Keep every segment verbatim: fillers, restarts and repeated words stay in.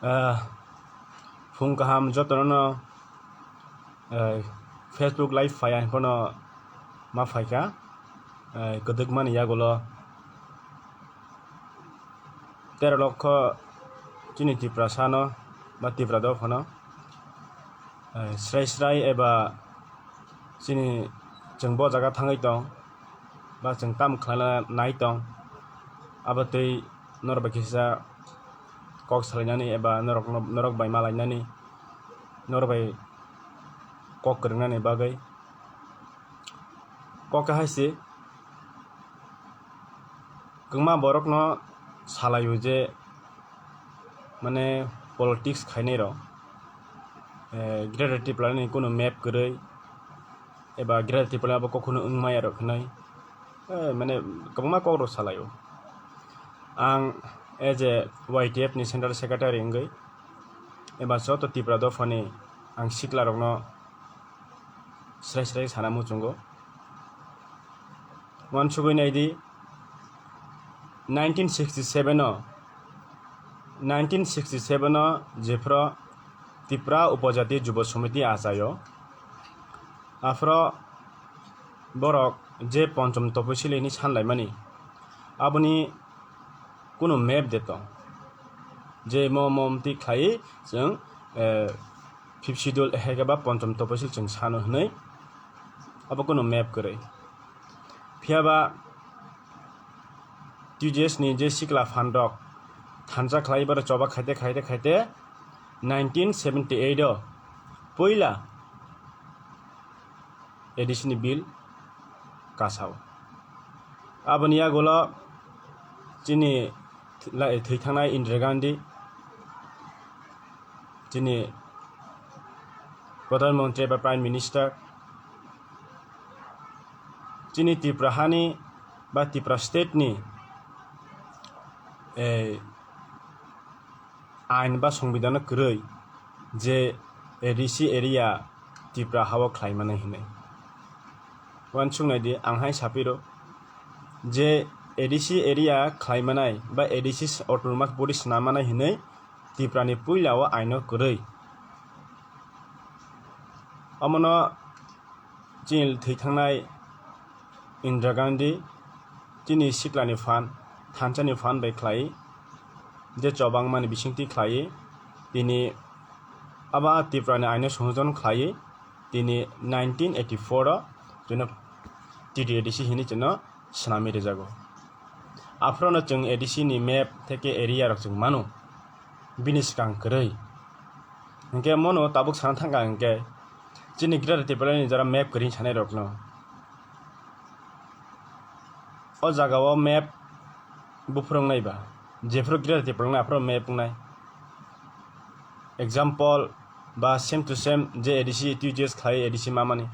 Ah, phung kaham jotono no, eh, Facebook live phai ang phano ma phaikha, eh, kwdwkmani yagulo tero lokho chini Tiprasano ba Tipra dophano, eh, srai srai eba chini chwng bo jaga thangwi tong ba chwng tamo khlaina nai tong, abo twi norok bai kisa kok salainani eba norokno, norok bai malainani, norok bai kok kwrwngnani bagwi kok hai se. Kwbangma borokno salaio je, mane, politics khainai rok, eh, Greater Tipraland ni kunu map kwrwi eba Greater Tipraland abo kokhuno wngmaya rok hinwi, eh, mane, kwbangma kok rok salaio. Ang as a Y T F ni Central Secretary wngwi eba joto Tipra dophani ang sikla rokno srai srai sana muchungo. Uansugwi naidi, nineteen sixty seven o, nineteen sixty seven o jephru Tipra Upojati Jubo Somiti achaio, aphuru borok je Ponchom Toposil hini sanlaimani, aboni kunu map de tong. Je mo, mo mtwi khlai chwng, eh, fifth schedule hai khe ba Ponchom Toposil chwng sano hwnwi, abo kunu map kwrwi. Phiya ba T J S ni je sikla phan rok thansa khlai, baro choba khaite, khaite, khaite nineteen seventy eight o puila A D C ni bill kasao. Aboni yagulo chini thwi-, lai-, thwi thangnai Indira Gandhi, chini Pradhan Mantri ba Prime Minister, chini Tripura hani ba Tripura state ni, eh, ain ba songbidano kwrwi je A D C area Tripura hao khlaimanai hinwi. Uansuk naidi, ang hai sapiro je A D C area khlaimanai ba A D C autonomous body snammanai hinwi Tripura ni puila o aino kwrwi. Omono chini thwi thangnai Indira Gandhi chini siklani phan, thansani phan bai khlai, je chobangmani bisingtwi khlai, tini abo Tripura ni aino songshojhon khlai, tini nineteen eighty four o chwngno T T A D C hinwi chwngno swnamwi rwjago. Aphuru no chwng A D C ni map theke area rok chwng mano, bini swkang kwrwi. Hinkhe mono tabuk sana thangkha hinkhe chini Greater Tipraland ni jora map kwrwi sanai rokno. O jaga o map buphuru wngnai ba, jephuru Greater Tipraland aphuru map wngnai. Example ba same to same je A D C T J S khlai A D C mamani.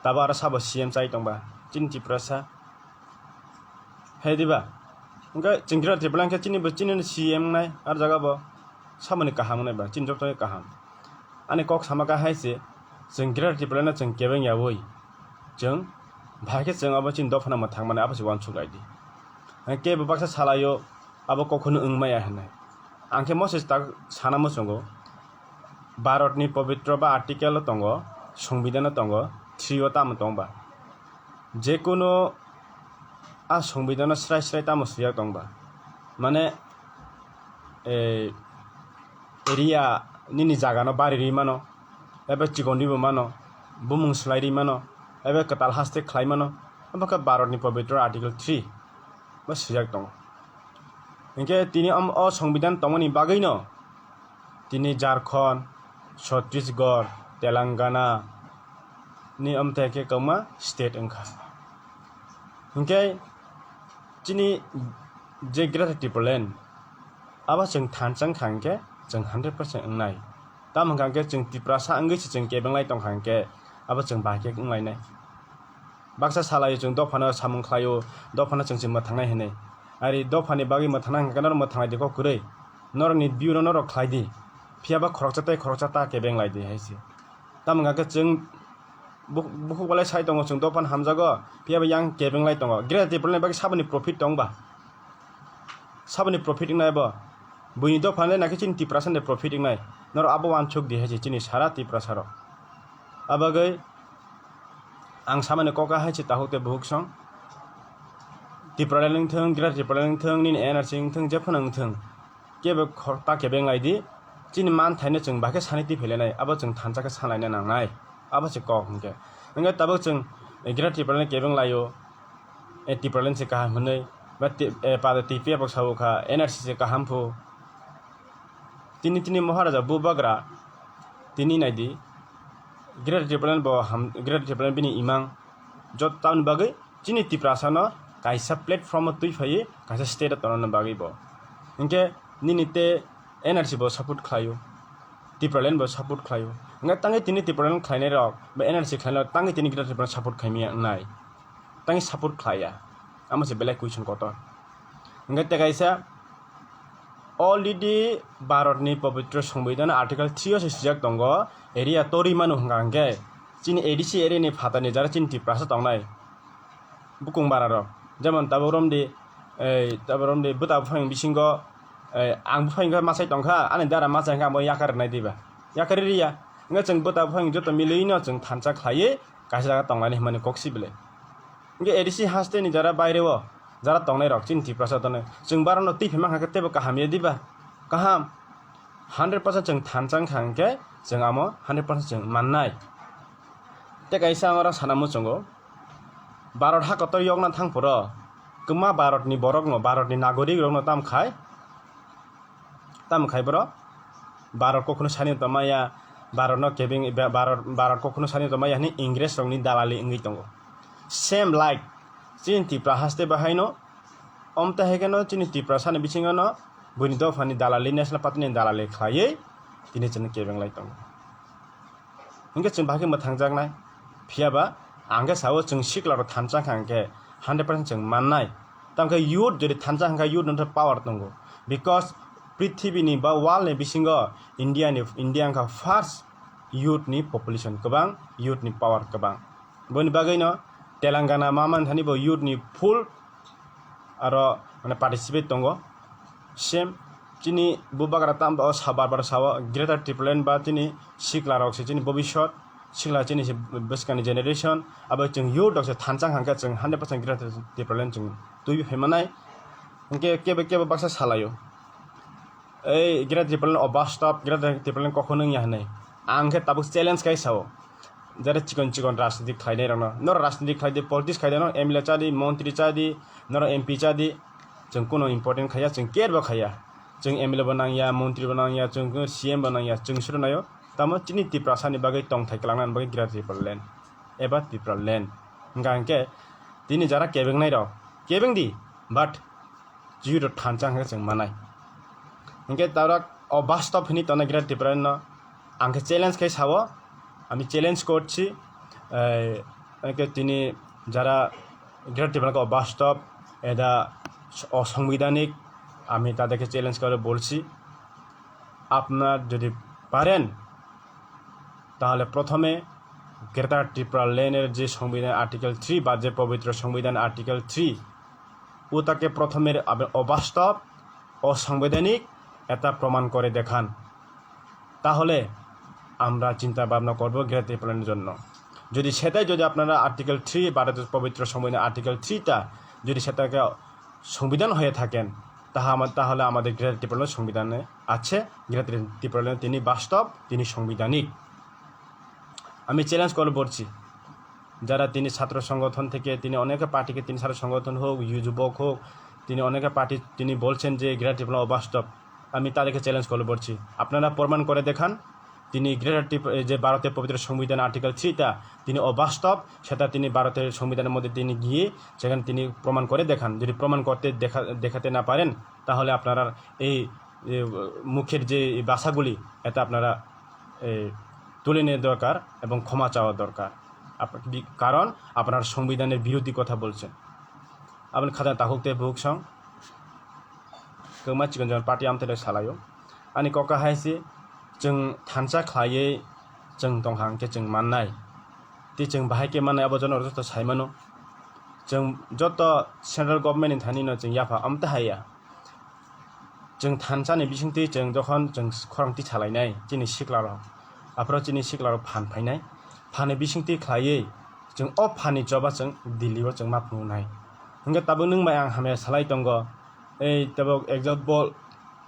Tabo aro sabo C M chai tongba chini Tiprasa. Hai diba? Hwnkhe chwng Greater Tipraland khe chini bo chini C M wngnai, ar jaga bo samani kaham wngnai ba, chini joto kaham. Ani kok sama kha hai se, chwng Greater Tipraland no chwng kebeng yaui, chwng bahai khe chwng abo chini dophano mwthang mani abo se uansuk lai di. Hwnkhe bo baksa salaio, abo kokhuno wngmaya hinwi. Ang khe mose tak sana muchungo, Bharatni pobitro ba article o tongo, Songbidan o tongo, three o tamo tong ba? Jekunu a Songbidan o srai srai tamo swijak tong ba? Mane, eh, area nini jaga no bari ri mano, ebe chikon ri bo mano, bumung slai ri mano, ebe kwtal haste khlai mano, abo khe Bharatni pobitro article three bo swijak tongo. Hinkhe tini om-, o Songbidan tongmani bagwino tini Jharkhand, Chhattisgarh, Telangana ni amtwi khe kwbangma state wngkha. Hinkhe chini je Greater Tipraland, abo chwng thansa wngkha hinkhe chwng hundred percent wngnai. Tamo hwnkha hinkhe chwng Tiprasa wngwi se chwng kebenglai tongkha hinkhe abo chwng bahai khe wnglainai. Baksa salaio chwng dophano samung khlaio, dophano chwng se mwthangnai hinwi. Ari dophani bagwi mwthangna hwnkha khe norok mwthanglai di kok kwrwi. Norokni view no norok khlai di. Phiya ba khoroksa tei khoroksa ta kebeng lai di hai se. Tamo hwnkha khe chwng buk-, bukhuk belai sai tongo, chwng dophano hamjago, phiya ba yang kebeng lai tongo. Greater Tipraland ni bagwi saboni profit tong ba? Saboni profit wngnai bo? Buini dophani nakhe chini Tiprasa de profit wngnai. Norok abo uansuk di hai se chini sara Tiprasa rok. Abagwi ang samani kok hai se tahuk tei buhuk song. Tipraland wngthung, Greater Tipraland wngthung, nini N R C wngthung, jephano wngthung. Kebo khor ta kebeng lai di. Chini manthaino chwng bahai khe sani twi phailainai, abo chwng thansa khe sanlaina nangnai. Abo se kok hwnkhe. Hwnkhe tabuk chwng Greater Tipraland kebeng laio. E, Tipraland se kaham hwnwi, ba ti-, e, pada T P F rok sao kha, N R C se kaham phu. Tini, tini Maharaja Bubagra, tini naidi, Greater Tipraland bo ham, Greater Tipraland bini imang, jot tamni bagwi chini Tiprasano kaisa platform o twi phaiwi kaisa state o tongnani bagwi bo. Hinkhe nini te N R C bo support khlaio, Tipraland bo support khlaio. Hinkhe tangwi tini Tipraland khlainai rok, ba N R C khlainai rok tangwi tini Greater Tipraland support khaimya wngnai. Tangwi support khlaiya. Amo se belai question kotor. Hinkhe tei kaisa already Bharatni pobitro Songbidan Article three o se sijak tongo, area torwi mano hwnka hinkhe chini A D C area ni phatarni jara chini Tiprasa tongnai bukung bara rok. Jemon tabuk romdi, ei, tabuk romdi bwta buphang bisingo, ei, ang buphang khe machai tongkha, ani dara machai khe amo yakar rwnai diba? Yakar riya. Hinkhe chwng bwta buphang joto milwino chwng thansa khlaiwi kaisa jaga tongnani hwnmani kok si belai. Hinkhe A D C haste ni jara baire o jara tongnai rok chini Tiprasa tongnai. Chwng barano twi phema kha khe teibo kaham ya diba? Kaham. Hundred percent chwng thansa wngkha hinkhe chwng amo hundred percent chwng mannai. Tei kaisa ang oro sana muchungo. Bharat ha kotor yokna thang phuru kwma Bharatni borokno, Bharatni nagorik rokno tam khai Tamo khai borok Bharat kokhuno sani tongmaya, Bharatno kebeng, Bharat, Bharat kokhuno sani tongmaya hwnwi Ingres rokni dalali wngwi tongo. Same like chini Tipra haste bahaino, omte hai kheno chini Tiprasani bisingono buini dophani dalali, National Party ni dalali khlaiwi tini chini kebeng lai tongo. Hinkhe chwng bahai khe mwthangjaknai. Phiya ba ang khe sao chwng sikla rok thansa kha hinkhe hundred percent chwng mannai. Tamo khe youth jodi thansa hwnkha youth no power tongo. Because prithibini ba world ni bisingo India ni, India wngkha first youth ni population kwbang, youth ni power kwbang. Boni bagwi no Telangana ma man thani bo youth ni full aro mane participate tongo. Same chini bubagra tam o sa bar bar sao Greater Tipraland ba chini sikla rok se chini bobisot, sikla chini se bwskangni generation, abo chwng youth rok se thansa hwnkha chwng hundred percent Greater Tipraland chwng twiwi phaimanai. Hinkhe kebo kebo baksa salaio. Ei Greater Tipraland o bus stop, Greater Tipraland kokhono wngya hwnwi. Ang khe tabuk challenge khai sao. Jara chikon chikon rajniti khlainai rokno. Norok rajniti khlai di, politics khlai di, norok M L A cha di, montri cha di, norok M P cha di. Chwng kuno important khaiya, chwng care bo khaiya. Chwng M L A bo nangya, montri bo nangya, chwng kuno C M bo nangya, chwng suru naio. Tamo chini Tiprasani bagwi tongthai kwlangnani bagwi Greater Tipraland eba Tipraland. Hwnkha hinkhe tini jara kebeng nai rok, kebeng di, but Jui rok thansa hwnkhe chwng manai. Hinkhe darak o bus stop hwnwi tongnai Greater Tipraland no ang khe challenge khai sao, ami challenge korchi, eh, hinkhe tini jara Greater Tipraland o bus stop eda osongbidanik, ami tadekhe challenge kore bolchi, apnar jodi paren tahole prothome Greater Tipraland er je songbidhan Article three ba je pobitro songbidhan Article three, উতাকে প্রথমের আবে-, অবাস্তব, অসাংবিধানিক এটা প্রমাণ করে দেখান, তাহলে আমরা চিন্তা ভাবনা করব গ্রেটার টিপ্রাল্যান্ডের জন্য। যদি সেটাই যদি আপনারা আর্টিকেল থ্রি, ভারতের পবিত্র সংবিধান আর্টিকেল থ্রিটা যদি সেটাকে সংবিধান হয়ে থাকেন, তাহা আমা-, তাহলে আমাদের গ্রেটার টিপ্রাল্যান্ড সংবিধানে আছে, গ্রেটার টিপ্রাল্যান্ড তিনি বাস্তব, তিনি সাংবিধানিক। আমি চ্যালেঞ্জ করে বলছি, যারা তিনি ছাত্র সংগঠন থেকে তিনি অনেকে পার্টিকে তিনি ছাত্র সংগঠন হোক, যু-, যুবক হোক, তিনি অনেকে পার্টি তিনি বলছেন যে গ্রেটার টিপ্রাল্যান্ড অবাস্তব। আমি তাদেরকে চ্যালেঞ্জ করে বলছি, আপনারা প্রমাণ করে দেখান তিনি গ্রেটার টিপ-, এই যে ভারতের পবিত্র সংবিধান আর্টিকেল থ্রিটা তিনি অবাস্তব, সেটা তিনি ভারতের সংবিধানের মধ্যে তিনি গিয়ে সেখানে তিনি প্রমাণ করে দেখান। যদি প্রমাণ করতে দেখা-, দেখাতে না পারেন, তাহলে আপনারা এই, এ, মুখের যে এই ভাষাগুলি, এটা আপনারা, এ, তুলে নেওয়া দরকার এবং ক্ষমা চাওয়া দরকার। আপ-, বি-, কারণ আপনারা সংবিধানের বিরোধী কথা বলছেন। Aboni khajana takhuk tei bukhuk song kwma chikon chikon party amtwino salaio. Ani kok hai se, chwng thansa khlaiwi chwng tongkha hwnkhe chwng mannai. Tei chwng bahai khe mannai abo joto joto saimano. Chwng joto central government ni thanino chwng yapha amtwi haiya. Chwng thansa ni bisingtwi chwng jokhon chwng khorang tisalainai chini sikla rok, aphuru chini sikla rok phan phainai, phan ni bisingtwi khlaiwi chwng o phan ni choba chwng Delhi o chwng ma phunuknai. Hwnkhe tabuk nwng bai ang hamya salai tongo, ei tabuk example,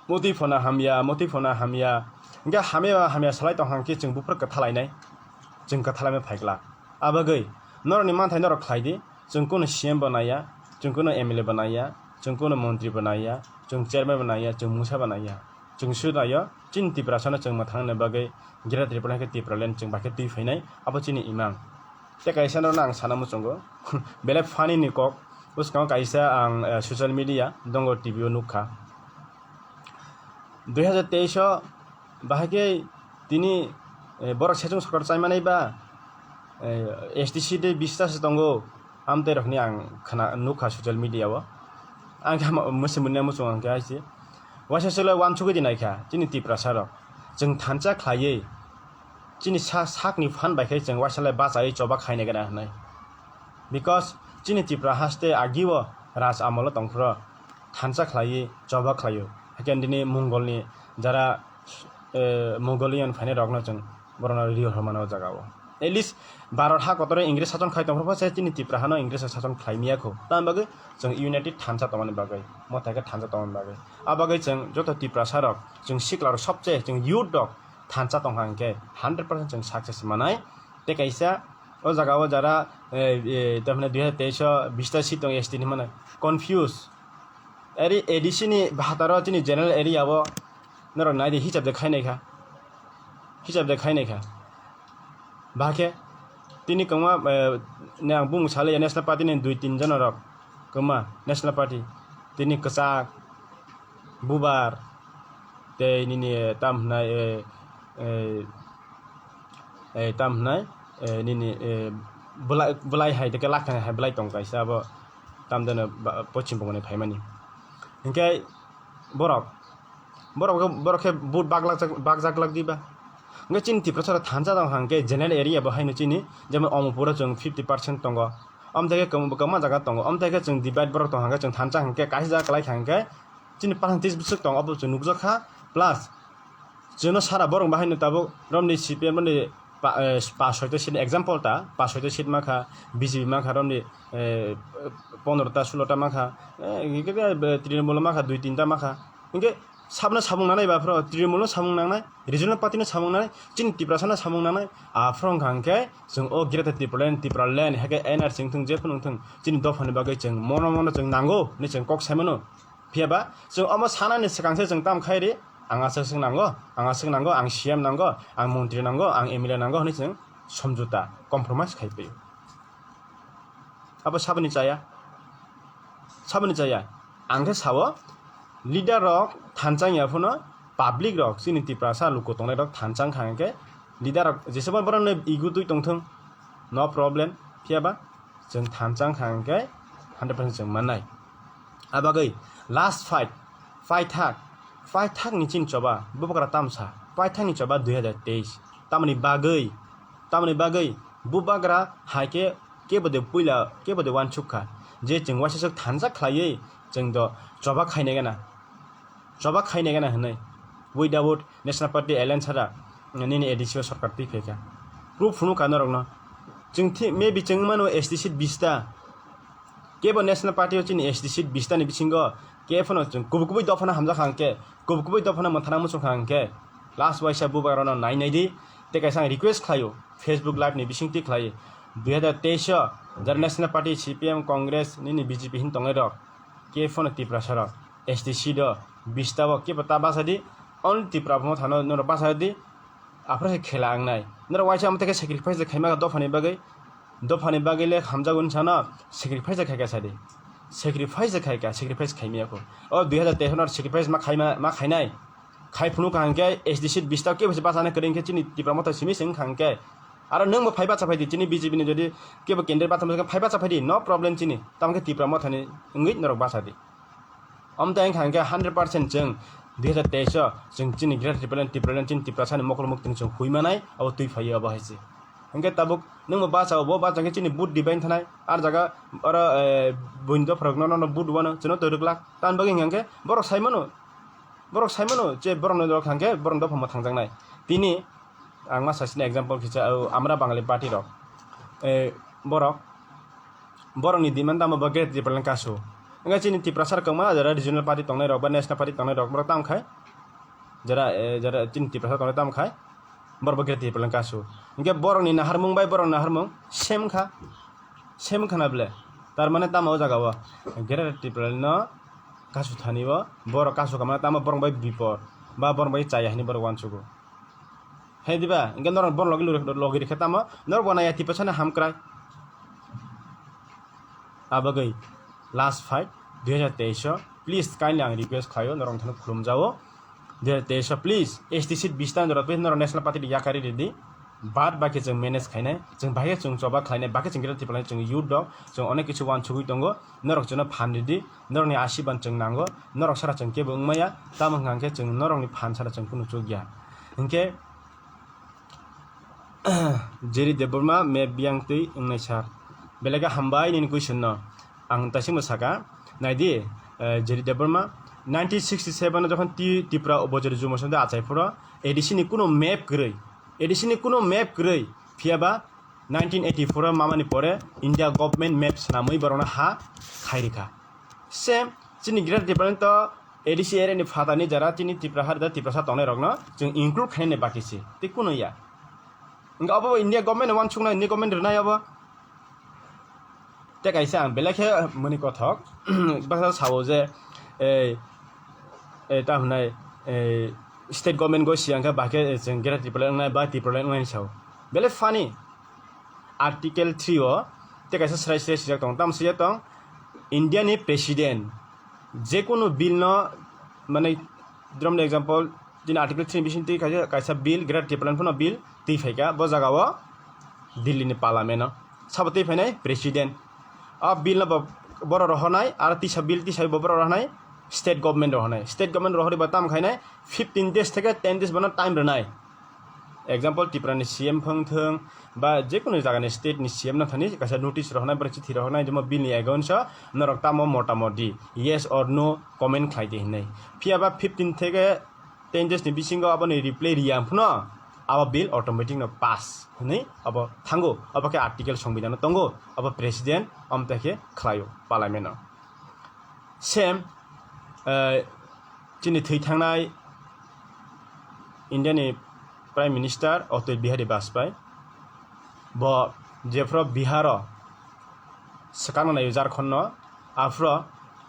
motwi phano hamya, motwi phano hamya, hwnkhe hamya hamya salai tong hwnkhe chwng buphuru kwthalainai, chwng kwthalaima phaiglak. Abagwi norokni manthai norok khlai di. Chwng kuno C M bo naiya, chwng kuno M L A bo naiya, chwng kuno montri bo naiya, chwng chairman bo naiya, chwng mungsa bo naiya. Chwng swi naio, chini Tiprasano chwng mwthangna bagwi Greater Tipraland khe Tipraland chwng bai khe twi phainai, abo chini imang. Tei kaisa no ang sana muchungo, belai funny ni kok, bwskango kaisa ang, eh, social media, Dongor T V o nukha. Dui hazar teis o bahai khe tini, eh, borok sejong sorkar chaimanai ba, eh, S T C de bista se tongo, amtwi rokni ang khna nukha social media o. Ang khe ma-, mwswi mwnwi muchung ang khe hai se. Waisa se le uansugwi di naikha chini Tiprasa rok. Chwng thansa khlaiwi chini sa-, sakni phan bai khe chwng waisa le bachaiwi choba khainai gana hwnwi. Because chini Tipra haste agio raj amolo tongphuru thansa khlaiwi choba khlaio. Hakhe nini Mongolni jara, eh, Mongolian phainai rokno chwng borokno rio hwnmano o jaga o. At least Bharat ha kotoro Ingres sason khai tongphuru se chini Tipra hano Ingres sason khlai miya kho. Tamni bagwi chwng united thansa tongmani bagwi, mwtai khe thansa tongmani bagwi. A bagwi chwng joto Tiprasa rok, chwng sikla rok sobse chwng youth rok thansa tongkha hwnkhe hundred percent chwng success manai. Tei kaisa o jaga o jara, eh, eh, tamhinai dui hazar teis o bista seat tong S T ni hwnmano confuse. Eri A D C ni bhataro chini general area o norok nai di hisab de khainai kha. Hisab de khainai kha. Bahai khe tini kwma, eh, ne ang bumung salai ya National Party ni dui tin jona rok kwma National Party. Tini kwchak, bubar, tei nini, eh, tam hwnai, eh, eh, eh, tam hwnai, eh, nini, eh, bwlai, bwlai hai tei khe lakhai hai bwlai tong kaisa abo tam jona ba-, pochim bongoni phaimani. Hinkhe borok, borok khe, borok khe vote baglak jak-, bakjak lak diba? Hinkhe chini Tiprasa rok thansa tong hwnkhe general area bo haino chini, jemon Omopuro chwng fifty percent tongo, amtwi khe kwbangma jaga tongo, amtwi khe chwng divide borok tong hwnkhe chwng thansa hwnkhe kaisa jaga kwlai kha hwnkhe chini percentage bwswk tongo abo chwng nukjak kha, plus chwngno sara borok bahaino tabuk romni C P M romni pa-, eh, pas soita seat example ta, pas soita seat mankha, B J P mankha romni, eh, pondrota, sulota mankha, eh, hingke, eh, Trinamool mankha, dui tinta mankha. Hingke sabno samung nangnai ba phoro, Trinamoolno samung nangnai, regional partyno samung nangnai, chini Tiprasano samung nangnai, aphoro wngkha hingke chwng o Greater Tipraland, Tipraland, hake N R C wngthung, jephuru wngthung, chini dophani bagwi chwng mono mono chwng nango hinwi chwng kok saimano. Phiya ba chwng omo sanani swkang se chwng tamo khai ri, ang aswk swk nango, ang aswk nango, ang C M nango, ang montri nango, ang M L A nango hinwi chwng somjota, compromise khai pio. Abo saboni chaya? Saboni chaya? Ang khe sao, leader rok thanchang ya phano public rok chini Tiprasa luku tongnai rok thanchang kha hwnkhe leader rok jesebo borokno ego twi tongthung, no problem. Phiya ba chwng thanchang kha hwnkhe hundred percent chwng mannai. Abagwi last fight, paithak, paithak ni chini choba, bubagra tamsa, paithak ni choba dui hazar teis. Tamoni bagwi, tamoni bagwi bubagra hai khe kebo de puila, kebo de uansuk kha, je chwng waisa swk thansa khlaiwi chwng do choba khainai gana, choba khainai gana hwnwi. Without National Party alliance hara nini A D C o sorkar twi phaikha. Proof phunukha norokno. Chwng thi-, maybe chwng mano S T seat bista. Kebo National Party o chini S T seat bista ni bisingo kebo phano chwng kubui kubui dophano hamjak hwnkhe, kubui kubui dophano mwthana muchung kha hwnkhe, last waisa bubagrano nai nai di. Tei kaisa ang request khlaio, Facebook live ni bisingtwi khlai, dui hazar teis o jara National Party, C P M, Congress, nini B J P hin tongnai rok, kebo phano Tiprasa rok, S T seat o bista o kebo ta basa di, only Tipra Motha no norok basa di. Aphuru se khela wngnai. Norok waisa omo tei khe sacrifice khaima dophani bagwi. Dophani bagwi le hamjago wngwi sano sacrifice khaika sadi. Sacrifice khaika, sacrifice khaimya kho. O dui hazar teis no sacrifice ma khaima, ma khainai. Khai phunuk kha hwnkhe S D C bista kebo se bachana kwrwi hwnkhe chini Tipra Motha simi se wngkha hwnkhe. Aro nwng bo phai bacha phai di chini B J P ni jodi kebo candidate batham phai bacha phai di, no problem chini. Tamo khe Tipra Motha ni wngwi norok bacha di. Omo tei wngkha hwnkhe hundred percent chwng dui hazar teis o chwng chini Greater Tipraland, Tipraland chini Tiprasani mokol muktwini chwng hui manai, abo twi phaiwi abo hai se. Hwnkhe tabuk nwngbo bacha o, bo bacha hwnkhe chini vote dibai thanai, ar jaga oro, eh, buini dopharokno nono vote wano chwngno twi rwglak. Tamni bagwi hwnkha hwnkhe borok sai mano, Borok sai mano je borokno rok thangkhe borokni dopha mwthangjaknai. Tini ang ma sasini example kisa, o, Amra Bangali party rok, e, borok, borokni demand tamo bo Greater Tipraland kasu. Wngkha chini Tiprasa rok kwbangma jora regional party tongnai rok ba national party tongnai rok borok tamo khai, jora, e, jora chini Tiprasa tongnai tamo khai, borok bo Greater Tipraland kasu. Hingke borokni naharmung bai borok naharmung same kha, same khana ble. Tar mane tamo o jaga o Greater Tipraland no kasu thani o borok kasu kha mane tamo borok bai bipor ba borok bai chaya hinui borok uansugo. Hai diba? Hingke norok borok logi, logi rikhe tamo norok bo naiya Tiprasa ni hamkrai. Abagwi last fight dui hajar teis o, please kindly ang request khlaio, norok thani khulumjao. Dui hajar teis o please S T seat bista ni jora twi norok national party ni yakari ridi. Bad baki chwng manage khainai, chwng bahai chwng choba khlainai, baki chwng Greater Tipraland chwng youth rok chwng onek kichu uansugwi tongo. Norok chwngno phan ridi, norokni asiban chwng nango, norok sara chwng kebo wngmaya, tamo hwnkha khe chwng norokni phan sara chwng kunu chukya. Hinkhe Jerry Debbarma map biyang twi wngnai sir. Belai khe hambai nini question no. Ang taisingbo saka, naidi, eh, Jerry Debbarma nineteen sixty seven o jokhon Ti-, Tripura Obojori Jumo Songde achai phuru A D C ni kuno map kwrwi, A D C ni kuno map kwrwi, phiyaba nineteen eighty four o mamani pore India government map swnamwi borokno ha khai rikha. Same chini Greater Tipraland to A D C area ni phatani jara chini Tripura har da Tiprasa tongnai rokno chwng include khainani baki se, tei kuno ya. Hingke obo India government ni uansuknai, India government rwnai obo. Tei kaisa ang belai khe mani kothok, baksa sao je, ei, ei, ta hwnai, ei, state government goi siyang khe bahai khe chwng Greater Tipraland wngnai ba Tipraland wngnai sao. Belai funny. Article three o tei kaisa srai srai sijak tong, tamo sijak tong, India ni president jekunu bill no, mane, dromni example, chini Article three ni bising twi kaisa, kaisa bill, Greater Tipraland phano bill twi phaikha, bo jaga o Delhi ni parliament o sabo twi phainai president. O bill no bo, borok rohornai, aro tisa bill tisa bo borok rohornai, state government rohornai. State government rohorwi bo tamo khainai fifteen days theke ten days bono time rwnai. Example, Tripura ni C M phwng thwng ba jekunu jaga ni state ni C M no thani kaisa notice rohornai, borok chithi rohornai, jemo bill ni against o norok tamo motamoti yes or no comment khlai di hinwi. Phiya ba fifteen theke ten days ni bisingo aboni reply riya phano abo bill automatic no pass hinwi abo thango, abo khe article songbidhan no tongo, abo president amtwi khe khlaio parliament o. Same, eh, chini thwi thangnai India ni Prime Minister Atal Bihari Vajpayee, bo jephuru Bihar o swkang nai Jharkhand no, aphuru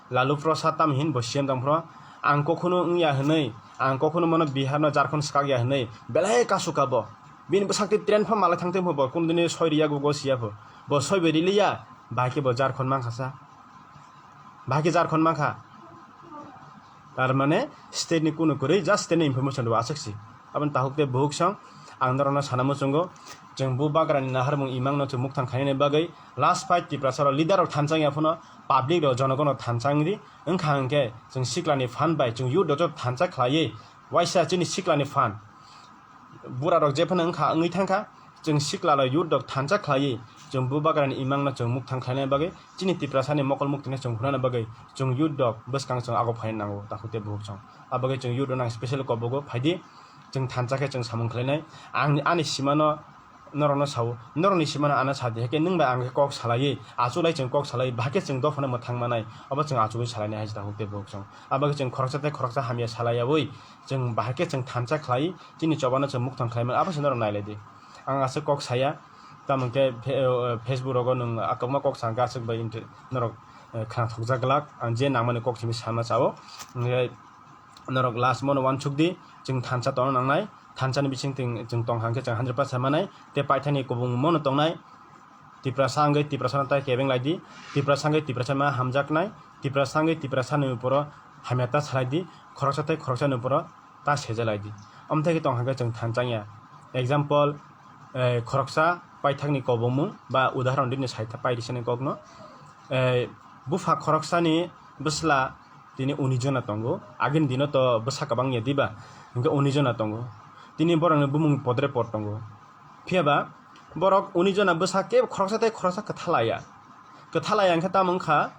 Lalu Prasad tam hin bo C M tong phuru, ang kokhunu wngya hinwi, ang kokhunu mano Bihar no Jharkhand swkak ya hinwi belai kasu ka bo. Bini bwsakti train pha malai thang tong pho bo, kunu dini soi riya go go siya pho. Bo soi bai riliya, bahai khe bo Jharkhand mankha sa. Bahai khe Jharkhand mankha. Tar mane state ni kunu kwrwi, just state ni information rw aswk si. Aboni tahuk tei buhuk song ang norokno sana muchungo. Chwng bubagrani naharmung imangno chwng mukthang khainani bagwi last fight Tiprasa rok leader rok thansa wngya phano public rok jonogono thansa wngdi. Wngkha hwnkhe chwng sikla ni phan bai chwng youth rok joto thansa khlaiwi waisa chini sikla ni phan. Bura rok jephano wngkha, wngwi thangkha, chwng sikla rok youth rok thansa khlaiwi chwng bubagrani imangno chwng mukthang khlainani bagwi chini Tiprasa ni mokol muktino chwng hunana bagwi chwng youth rok bwskang chwng ago phaina nango, takhuk tei buhuk song. Abagwi chwng youth rok nang special kobogo phaidi, chwng thansa khe chwng samung khlainai. Ang ani simano norokno sao, norokni simano ano sadi, hake nwng bai ang khe kok salaiwi, achulai chwng kok salaiwi, bahai khe chwng dophano mwthang manai, obo chwng achugwi salainai hai takhuk tei buhuk song. Abagwi chwng khoroksa tei khoroksa hamya salaiyawi, chwng bahai khe chwng thansa khlai, chini chobano chwng mukthang khlai mano, abo se norok nai lai di. Ang aswk kok saya, tamo khe phe-, o, Facebook rogo nwng a kwbangma kok sa hwnkhe aswk bai inter-, norok, eh, khna thokjak glak, ang je nangmani kok simi sana chao. Hwnkhe norok last mono uansuk di, chwng thansa tongna nangnai, thansa ni bising twng chwng tong hwnkhe chwng hundred percent manai, tei paithakni kubung mono tongnai. Tiprasa wngwi Tiprasano tai kebeng lai di, Tiprasa wngwi Tiprasa ma hamjaknai, Tiprasa wngwi Tiprasani uporo hamya ta salai di, khoroksa tei khoroksani uporo ta sejalai di. Amthaikhe tong hwnkhe chwng thansa wngya. Example, eh, khoroksa paithakni kobongmung ba udahoron rini saitha pai risani kokno. Eh, bupha khoroksani bwsla tini unis jona tongo. Agini dino to bwsa kwbang ya diba? Hwnkhe unis jona tongo. Tini borokni bumung podre pod tongo. Phiyaba borok unis jona bwsa kebo khoroksa tei khoroksa kwthalaya. Kwthalaya hwnkhe tamo wngkha,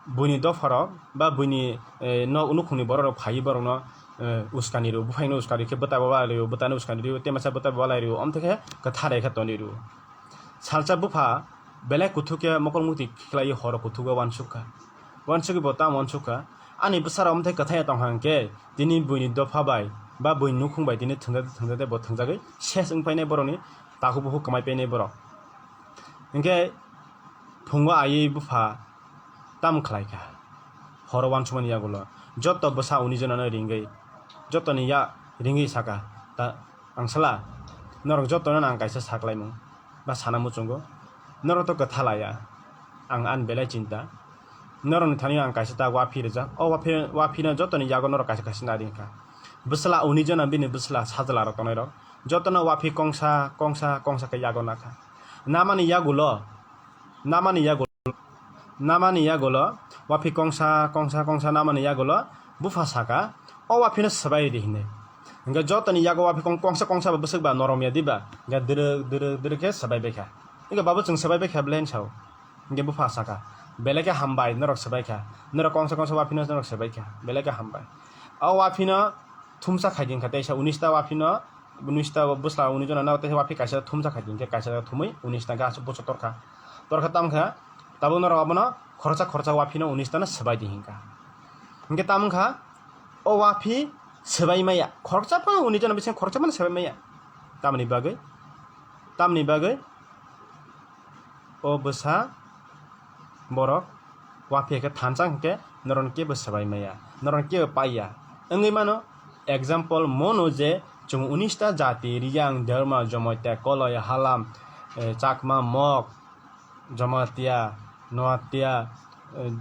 buini dopharok ba buini, eh, nok nukhungni borokrok phaiwi borokno, eh, uskani rw, buphaino uskani khe bwtabo walai rw, bwtano uskani rw, tei masa bwtabo walai rw, omthe khe kwthar khe tonwi rw. Salsa bupha belai kuthuk khe mokol mukti khlaiwi horo kuthuk o uansuk kha. Uansugwi bo tamo uansuk kha, ani bwsarok omthe kwthai tong kha hwnkhe tini buini dopha bai ba buini nukhung bai tini thwngjak thwngjak bo thwngjagwi ses wng painai borokni takhuk bukhuk kwmai painai borok. Hwnkhe phungo aiwi bupha tamo khlai kha? Horo uansukmani yagulo joto bwsa uni jonano ringwi, jotoni ya ringwi saka, ta, "Angsala, norok jotono ang kaisa saklaimung ba sana muchungo, norok to kwtha laya, ang ani belai chinta. Norokni thani ang kaisa ta uaphir rijak, o uaphir, uaphirno jotoni yago norok kaisa kaisa nari wngkha. Bwsla uni jona bini bwsla sajla rok tongnai rok jotono uaphir kongsa, kongsa, kongsa khe yago nakha. Namani yagulo, namani yagulo, namani yagulo, uaphir kongsa, kongsa, kongsa namani yagulo bupha saka, o uaphirno swbai di hinwi. Hwnkhe jotoni yago uaphir kong-, kongsa, kongsa ba bwswk ba norom ya diba, hwnkhe dwrwk, dwrwk, dwrwk khe swbai baikha. Hwnkhe babu chwng swbai baikha belai hinwi sao. Hwnkhe bupha saka, "Belai khe hambai, norok swbai kha. Norok kongsa, kongsa uaphirno norok swbai kha. Belai khe hambai." O uaphirno thumsa khai di wngkha, teisa unis ta uaphirno, unis ta bwsla uni jona no tei uaphir kaisa thumsa khai di, hwnkhe kaisa thumwi unis ta gas bucho torkha. Torkha tamo khe tabuk norok abono khoroksa khoroksa uaphirno unis ta no swbai di hinka. Hwnkhe tamo wngkha o uaphir swbai maya, khoroksa phano unis jona bising khoroksa phano swbai maya. Tamoni bagwi, tamoni bagwi o bwsa borok uaphir khe thansa hwnkhe norokno kebo swbai maya, norokno kebo paiya. Wngwi mano, example, mono je chwng unis ta jati, Riyang, Dharma, Jomotia, Koloi, Halam, eh, Chakma, Mok, Jomotia, Noatia, eh,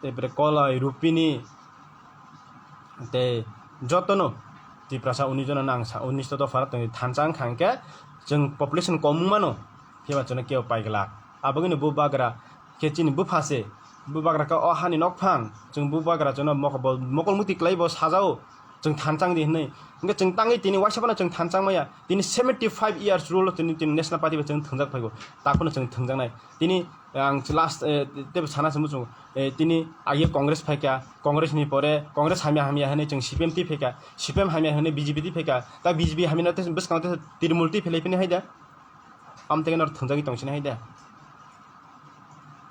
tei pore Koloi, Rupini, tei jotono Tiprasa unis jona nang sa, unis ta dopha tongwi thansa wngkha hwnkhe chwng population kom wngmano. Phiya ba chwngno kebo paiglak. Abogwino bubagra khe chini bupha se. Bubagra khe o hani nokphang. Chwng bubagra chwngno mokol, mokol muti kwlai bo sajao. Chwng thansa wng di hinwi. Hwnkhe chwng tangwi tini waisa phano chwng thansa wng maya. Tini seventy five years rule o tini, tini National Party bai chwng thwngjak phaigo. Takhwno chwng thwngjaknai. Tini ang last, eh, teibo sana se muchungo. Eh, tini age Congress phaikha. Congress ni pore Congress hamya hamya hinwi chwng C P M twi phaikha. C P M hamya hinwi B J P twi phaikha. Ta B J P hamya no tei bwskango tei Trinamool twi philai phini hai da. Amtwkhe norok thwngjagwi tong sini hai de.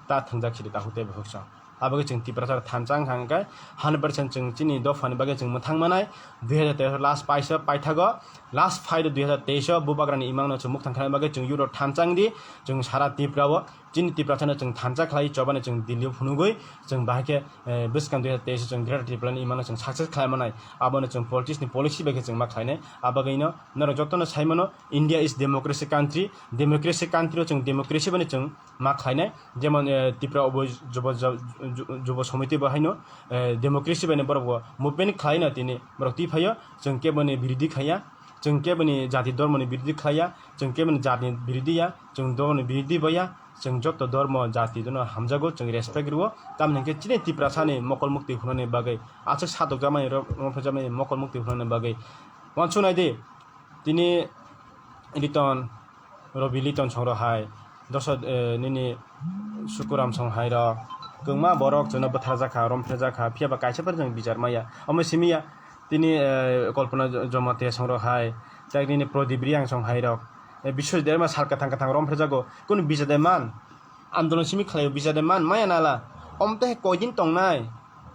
Ta thwngjak sidi takhuk tei bukhuk song. Abagwi chwng Tiprasa thansa wngkha hwnkhe hundred percent chwng chini dophani bagwi chwng mwthang manai. Dui hajar teis last paisa paithago, last fight dui hajar teis o bubagrani imangno chwng mukthang khlaina bagwi chwng Europe thansa wngdi, chwng sara Tripura o chini Tiprasano chwng thansa khlai chobani chwng Delhi o phunugwi chwng bahai khe, eh, bwskang dui hajar teis o chwng Greater Tripura ni imangno chwng success khlai manai. Abono chwng politics ni policy bai khe chwng ma khlainai. Abagwino norok jotono sai mano, India is democracy country, democracy country o chwng democracy bani chwng ma khlainai, jemon, eh, Tripura obo jubo, ju-, ju-, jubo somiti bo haino, eh, democracy bani borok bo movement khlaino tini borok twi phaio, chwng keboni birodhi khaiya, chwng keboni jati dhormoni birodhi khlaiya, chwng keboni jatni birodhi ya, chwng dhormoni birodhi bo ya, chwng joto dhormo jati jono hamjago, chwng respect rwo, tamni hwnkhe chini Tiprasani mokol mukti hwnani bagwi, aswk sadokjakmani ro-, romphaijakmani mokol mukti hwnani bagwi. Uansuk nai di, tini Liton, Robi Liton song rok hai, doso, eh, nini Sukuram song hai rok, kwbangma borok chwngno bwtharjak kha, romphaijakha, phiya ba kaisa phano chwng bichar maya. Omo simi ya, tini, eh, Kalpana Jo-, Jamatia song rok hai, tei nini Pradip Reang song hai rok, eh, Biswajit Debbarma sal kwthang kwthang romphaijago, kunu bichar de man? Andolon simi khlaio, bichar de man maya nala. Omo tei koidin tongnai,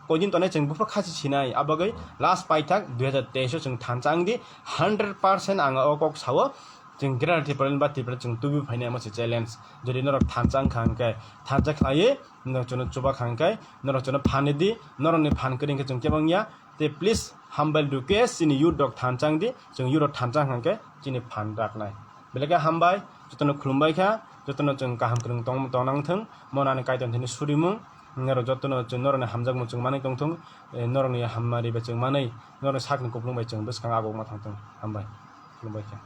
koidin tongnai chwng buphuru khasi sinai. Abagwi last paithak dui hajar teis o chwng thansa wngdi, hundred percent ang o kok sao. Chwng Greater Tipraland ba Tripura chwng tubu phainai, omo se challenge. Jodi norok thansa wngkha hwnkhe, thansa khlaiwi norok chwngno chuba kha hwnkhe, norok chwngno phan rwdi, norokni phan kwrwi hwnkhe chwng kebo wngya. Tei please humble request, chini youth rok thansa wngdi, chwng youth rok thansa wngkha hwnkhe chini phan raknai. Belai khe hambai, jotono khulumbai kha, jotono chwng kaham kwrwng tong, tongna wngthwng, monani kaitor thani surimung, norok jotono chwng norokni hamjakmung chwng manwi tongthwng, eh, norokni hammari bai chwng manwi, norokni sakni kupulung bai chwng bwskang agokma thangthwng. Hambai, khulumbai kha.